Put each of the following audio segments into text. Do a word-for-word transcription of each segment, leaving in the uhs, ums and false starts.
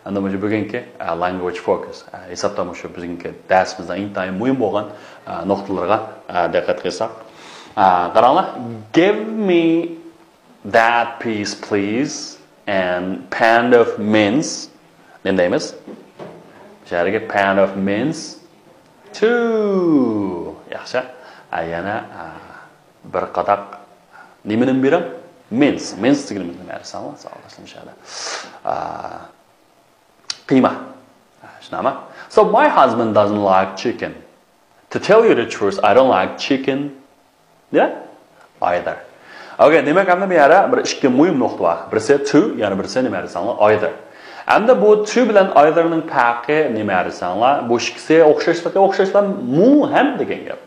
ئەمدى مۇشۇ بۈگۈنكى، ئە، language focus، ئە، ھېسابتا مۇشۇ بۈگۈنكى دەرسىمىزنىڭ ئىنتايىن مۇھىم بولغان، ئە، نۇقتىلىرىغا، ئە، دىققەت قىلساق. ئە، قاراڭلار. Give me that piece, please, and pint of mince. نېمە دەيمىز؟ شەھەرگە pint of mince too. ياخشى. ئە، يەنە، ئە، بىر قاداق نېمىنى بېرىڭ؟ Mince. Mince دېگىنىمىز نېمە؟ ساڭلار، ساڭلار، شۇ يەردە. ئە، قىيما. شۇنداقمۇ؟ So my husband doesn't like chicken. To tell you the truth, I don't like chicken. Yeah? Either. Okay, دېمەك، ئەمدى بۇ يەردە بىر ئىككى مۇھىم نۇقتا بار. بىرسى to، يەنە بىرسى نېمە دېسەڭلار، either. ئەمدى بۇ to بىلەن either نىڭ پەرقى نېمە دېسەڭلار، بۇ ئىككىسى ئوخشاشلىقى ئوخشاشلا مۇ ھەم دېگەن گەپ.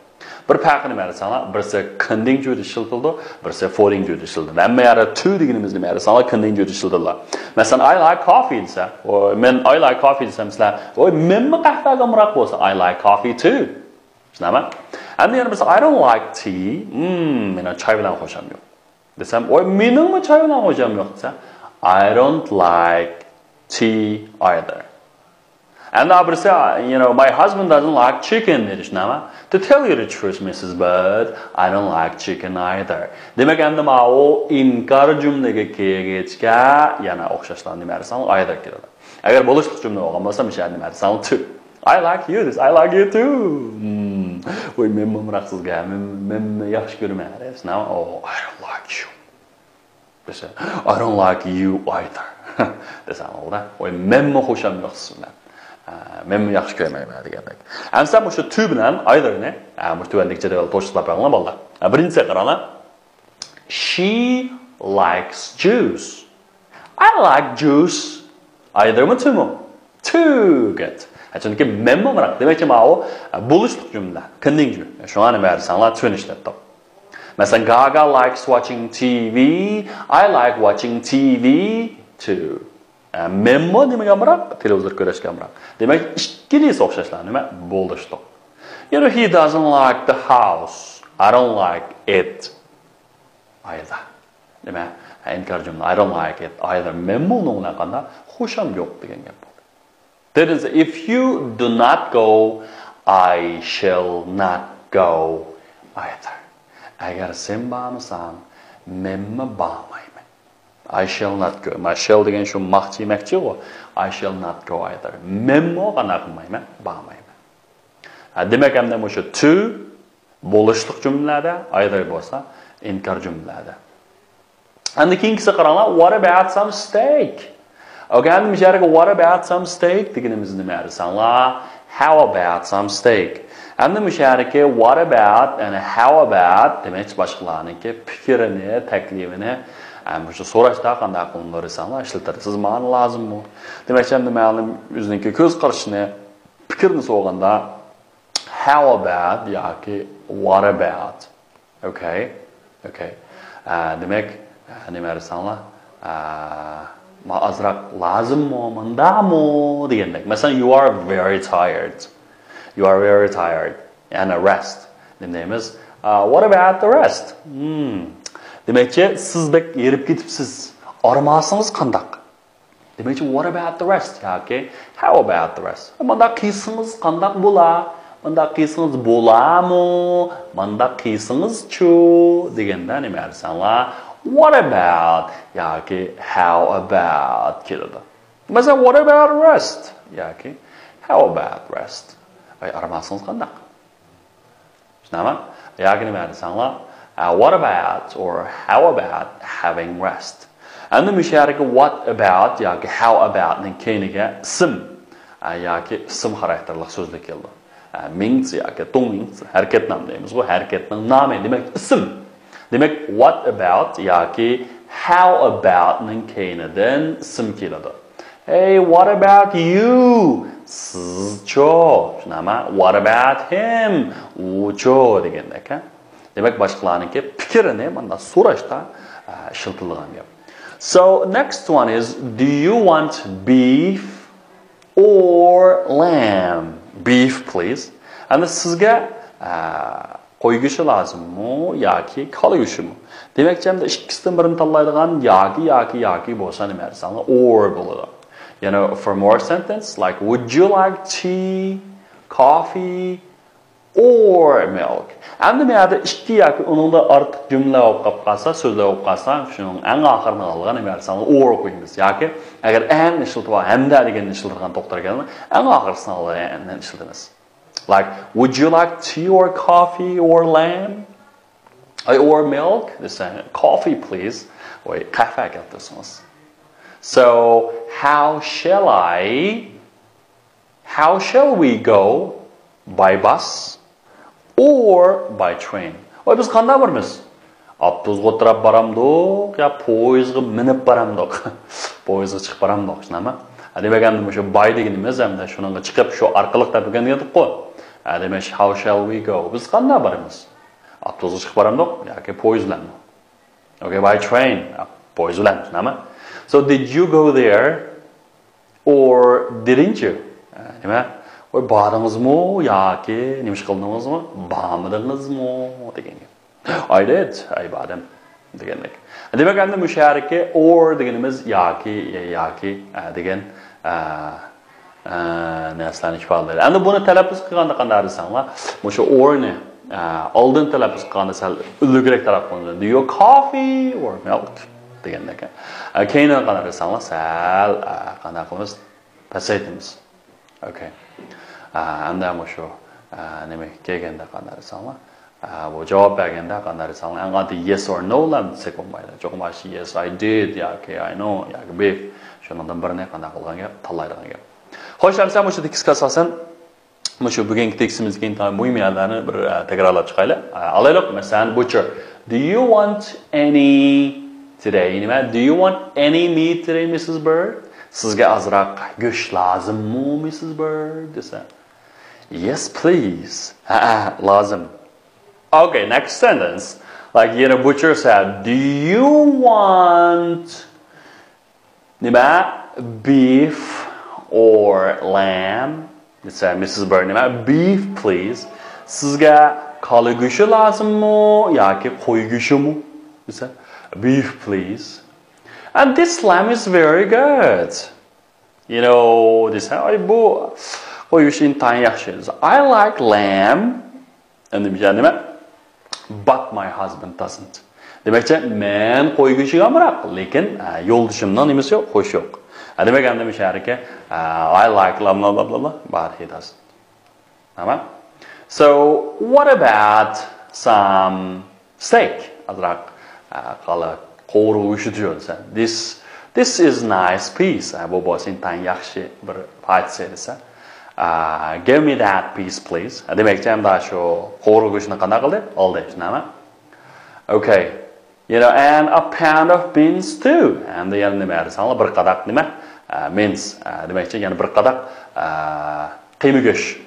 بىر پەرقى نېمە دېسەڭلار، بىرسى كۈندىڭ جۈرىدە ئىشلىتىلىدۇ، بىرسى فورىڭ جۈرىدە ئىشلىتىلىدۇ. ھەممە يەردە to دېگىنىمىز نېمە دېسەڭلار، كۈندىڭ جۈرىدە ئىشلىتىلىدۇ. مەسىلەن، I like coffee دېسە، ئو، مەن I like coffee دېسەم، سىلەر، ۋوي، مەنمۇ قەھۋەگە ئامراق بولسا، I like coffee too. شۇنداقمۇ؟ ئەمدى يەنە بىرسى، I don't like tea. مم، مېنىڭ چاي بىلەن خوشام يوق. دېسەم، ۋوي، مېنىڭمۇ چاي بىلەن خوشام يوق دېسە، I don't like tea either. ئەمدى بىرسى، you know, my husband doesn't like chicken دېدى، شۇنداقمۇ؟ To tell you the truth, Missus Bird, I don't like chicken either. دېمەك، ئەمدى ماۋۇ ئىنكار جۈملىگە كەلگەچكە يەنە ئوخشاشلا نېمە دېسەڭ، either كېلىدۇ. ئەگەر بولۇشلۇق جۈملە بولغان بولسا، مۇشۇ يەردە نېمە دېسەڭ، to. I like you دېسە، I like you too. Hmm. ۋوي، مەنمۇ ئامراق سىزگە، مەن، مەنمۇ ياخشى كۆرىمەن دېسە، نېمە؟ Oh, I don't like you. دېسە، I don't like you either. دېسەڭ بولىدۇ. ۋوي، مەنمۇ خوشام يوق سىز بىلەن. ئە، مەنمۇ ياخشى كۆرمەيمەن دېگەندەك. ئەمسە مۇشۇ to بىلەن either نى، ئە، مۇشۇ تۆۋەندىكى جەدۋەلدە توشۇقلاپ بېقىڭلار، بالىلار. ئە، بىرىنچىسىگە قاراڭلار. She likes juice. I like juice. Either مۇ، to مۇ؟ To، good. ھە، چۈنكى مەنمۇ ئامراق. دېمەككى، ماۋۇ، ئە، بولۇشلۇق جۈملە. كۈندىڭ جۈملە. شۇڭا نېمە دېسەڭلار، to نى ئىشلەتتۇق. مەسىلەن، Gaga likes watching TV. I like watching TV too. ئە، مەنمۇ نېمىگە ئامراق؟ تېلېۋىزور كۆرۈشكە ئامراق. دېمەك، ئىككىلىسى ئوخشاشلا نېمە؟ بولۇشلۇق. You know, he doesn't like the house. I don't like it either. نېمە؟ ئىنكار جۈملە. I don't like it either. مەنمۇ ئۇنىڭ بىلەن قانداق؟ خوشام يوق دېگەن گەپ بولدى. Then it's, if you do not go, I shall not go either. ئەگەر سەن بارمىساڭ، مەنمۇ بارمايمەن. I shall not go. ما shall دېگەن شۇ ماقچى يېمەكچىغۇ. I shall not go either. مەنمۇ قانداق قىلمايمەن؟ بارمايمەن. ھە، دېمەك، ئەمدى مۇشۇ to بولۇشلۇق جۈملىلەردە، either بولسا ئىنكار جۈملىلەردە. ئەمدى كېيىنكىسىگە قاراڭلار. What about some steak? Okay، ئەمدى مۇشۇ يەردىكى what about some steak دېگىنىمىز نېمە دېسەڭلار؟ How about some steak? ئەمدى مۇشۇ يەردىكى what about، يەنى how about دېمەكچى باشقىلارنىڭكى پىكرىنى، تەكلىپىنى، ئە، مۇشۇ سوراشتا قانداق قىلىنىدۇ دېسەڭلار، ئىشلىتىدۇ. سىز مانا لازىممۇ؟ دېمەكچى، ئەمدى مەلۇم ئۆزىنىڭكى كۆز قارىشىنى، پىكرىنى سورىغاندا، how about ياكى what about. Okay, okay. ئە، دېمەك، ئە، نېمە دېسەڭلار، ئە، ما ئازراق لازىممۇ، مۇنداقمۇ دېگەندەك. مەسىلەن، you are very tired. You are very tired. يەنى rest. نېمە دەيمىز؟ ئە، what about the rest? Hmm. دېمەكچى، سىز بەك ھېرىپ كېتىپسىز. ئارام ئالسىڭىز قانداق؟ دېمەكچى، what about the rest ياكى how about the rest؟ مۇنداق قىلسىڭىز قانداق بولا؟ مۇنداق قىلسىڭىز بولامۇ؟ مۇنداق قىلسىڭىزچۇ؟ دېگەندە نېمە دېسەڭلار، what about ياكى how about كېلىدۇ. مەسىلەن، what about rest ياكى how about rest؟ ئاي، ئارام ئالسىڭىز قانداق؟ شۇنداقمۇ؟ ياكى نېمە دېسەڭلار، ئە، what about or how about having rest؟ ئەمدى مۇشۇ يەردىكى what about ياكى how about نىڭ كەينىگە ئىسىم، ئە، ياكى ئىسىم خاراكتېرلىك سۆزلەر كېلىدۇ. ئە، مىڭ ياكى دۇڭ مىڭ، ھەرىكەت نامى دەيمىزغۇ، ھەرىكەتنىڭ نامى، دېمەك، ئىسىم. دېمەك، what about ياكى how about نىڭ كەينىدىن ئىسىم كېلىدۇ. Hey, what about you? سىزچۇ؟ شۇنداقمۇ؟ What about him? ئۇچۇ دېگەندەك، ھە؟ دېمەك، باشقىلارنىڭكى پىكرىنى مانا سوراشتا، ئە، ئىشلىتىلىدىغان گەپ. So, next one is, do you want beef or lamb? Beef, please. ئەمدى سىزگە، ئە، قوي گۆشى لازىممۇ ياكى كالا گۆشىمۇ؟ دېمەكچى، ئەمدى ئىككىسىدىن بىرىنى تاللايدىغان ياكى، ياكى، ياكى بولسا نېمە دېسەڭلار، or بولىدۇ. You know, for more sentence, like, would you like tea, coffee, or milk? ئەمدى مەيەردە ئىككى ياكى ئۇنىڭدا ئارتۇق جۈملە بولۇپ قالىپ قالسا، سۆزلەر بولۇپ قالسا، شۇنىڭ ئەڭ ئاخىرىنى ئالغان نېمە دېسەڭلار، or قويىمىز. ياكى ئەگەر and ئىشلىتىپ، ھەمدە دېگەننى ئىشلىتىدىغان توختار كەلسە، ئەڭ ئاخىرىسىنى ئالغان and ئىشلىتىمىز. Like, would you like tea or coffee or lamb? Or milk? دېسە، coffee please. ۋاي، قەھۋە كەلتۈرسىڭىز. So, how shall I How shall we go? By bus or by train? ۋاي، بىز قانداق بارىمىز؟ ئاپتوبۇسقا ئولتۇرۇپ بارامدۇق يا پويىزغا مىنىپ بارامدۇق؟ پويىزغا چىقىپ بارامدۇق، شۇنداقمۇ؟ ھە، دېمەك، ئەمدى مۇشۇ by دېگىنىمىز ئەمدى شۇنىڭغا چىقىپ، شۇ ئارقىلىق دەپ دېگەن ئىدۇققۇ. ھە، دېمەك، how shall we go? بىز قانداق بارىمىز؟ ئاپتوبۇسقا چىقىپ بارامدۇق ياكى پويىز بىلەنمۇ؟ Okay, by train. پويىز بىلەن، شۇنداقمۇ؟ So, did you go there? Or didn't you? نېمە؟ ۋاي، باردىڭىزمۇ ياكى نېمە ئىش قىلدىڭىزمۇ؟ بارمىدىڭىزمۇ؟ دېگەن گەپ. I did. ھەي، باردىم دېگەندەك. دېمەك، ئەمدى مۇشۇ يەردىكى or دېگىنىمىز ياكى، ياكى، ئە، دېگەن، ئە، ئە، نەرسىلەرنى ئىپادىلەيدۇ. ئەمدى بۇنى تەلەپپۇز قىلغاندا قانداق دېسەڭلار، مۇشۇ or نى، ئە، ئالدىن تەلەپپۇز قىلغاندا سەل ئۈلگىرەك تەلەپپۇز قىلىنىدۇ. Do you coffee or milk؟ دېگەندەك. ئە، كەينىدىن قانداق دېسەڭلار، سەل، ئە، قانداق قىلىمىز؟ پەسەيتىمىز. Okay. ئە، ئەمدى مۇشۇ، ئە، نېمە كەلگەندە قانداق دېسەڭلار، ئە، بۇ جاۋاب بەرگەندە قانداق دېسەڭلار، ئەڭ ئاددىي yes or no لارنى دېسەك بولمايدۇ. چوقۇم ئاشۇ yes, I did ياكى I know ياكى بىف. شۇنىڭدىن بىرىنى قانداق قىلغان گەپ، تاللايدىغان گەپ. خوش، ئەمسە مۇشۇ تېكىستكە ئاساسەن مۇشۇ بۈگۈنكى تېكىستىمىزدىكى ئىنتايىن مۇھىم يەرلەرنى بىر، ئە، تەكرارلاپ چىقايلى. ئە، ئالايلۇق، مەسىلەن، butcher. Do you want any today? نېمە؟ Do you want any meat today, مىسسىس بىرد؟ سىزگە ئازراق گۆش لازىممۇ، مىسسىس بىرد؟ دېسە. Yes, please. ھەئە، لازىم. Okay, next sentence. Like, you know, butcher said, do you want نېمە؟ Beef or lamb؟ دېسە، مىسسىس بىرد نېمە؟ Beef, please. سىزگە كالا گۆشى لازىممۇ ياكى قوي گۆشىمۇ؟ دېسە، beef, please. And this lamb is very good. You know, دېسە، ئاي، بۇ قوي گۆشى ئىنتايىن ياخشى. دېسە، I like lamb. ئەمدى بۇ يەردە نېمە؟ But my husband doesn't. دېمەكچى، مەن قوي گۆشىگە ئامراق، لېكىن، ئە، يولدىشىمنىڭ نېمىسى يوق، خۇشى يوق. ئە، دېمەك، ئەمدى مۇشۇ يەردىكى، ئە، I like لا، لا، لا، لا، لا، but he doesn't. تامام. So, what about some steak؟ ئازراق، ئە، قالا قوۋۇرغا گۆشى دېسە. This, this is nice piece. ئە، بۇ بولسا ئىنتايىن ياخشى بىر پارچە دېسە. ئە، give me that piece, please. ئە، دېمەكچى، ئەمدى شۇ قوۋۇرغا گۆشىنى قانداق قىلدى؟ ئالدى، شۇنداقمۇ؟ Okay. You know, and a pound of mince too. ئەمدى يەنە نېمە دېسەڭلار، بىر قاداق نېمە؟ ئە، mince. ئە، دېمەكچى، يەنە بىر قاداق، ئە، قىيما گۆش.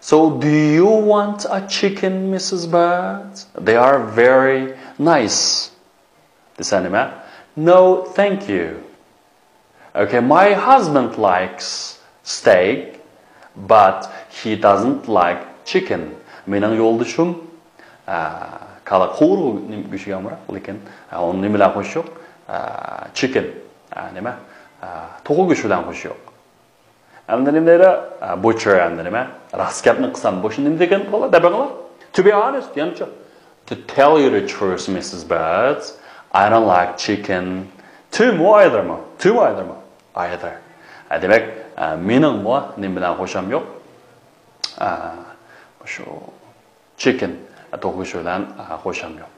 So, do you want a chicken, مىسسىس بىرد? They are very nice. دېسە نېمە؟ No, thank you. Okay, my husband likes steak, but he doesn't like chicken. مېنىڭ يولدىشىم، ئە، كالا قوۋۇرغا گۆشىگە ئامراق، لېكىن، ئە، ئۇنىڭ نېمە بىلەن خۇشى يوق؟ ئە، chicken. ئە، نېمە؟ ئە، توخۇ گۆشى بىلەن خۇشى يوق. ئەمدى نېمە دەيدۇ؟ ئە، butcher ئەمدى نېمە؟ راست گەپنى قىلسام، بۇ نېمە دېگەن بولار؟ دەپ بېقىڭلار. To be honest، يەنىچۇ. To tell you the truth, مىسسىس بىرد, I don't like chicken. تۇمۇ ئايدۇرما. تۇمۇ ئايدۇرما. Either. ئە، دېمەك، ئە، مېنىڭمۇ نېمە بىلەن خۇشام يوق؟ ئە، شۇ chicken، توخۇ گۆشى بىلەن، ئە، خۇشام يوق.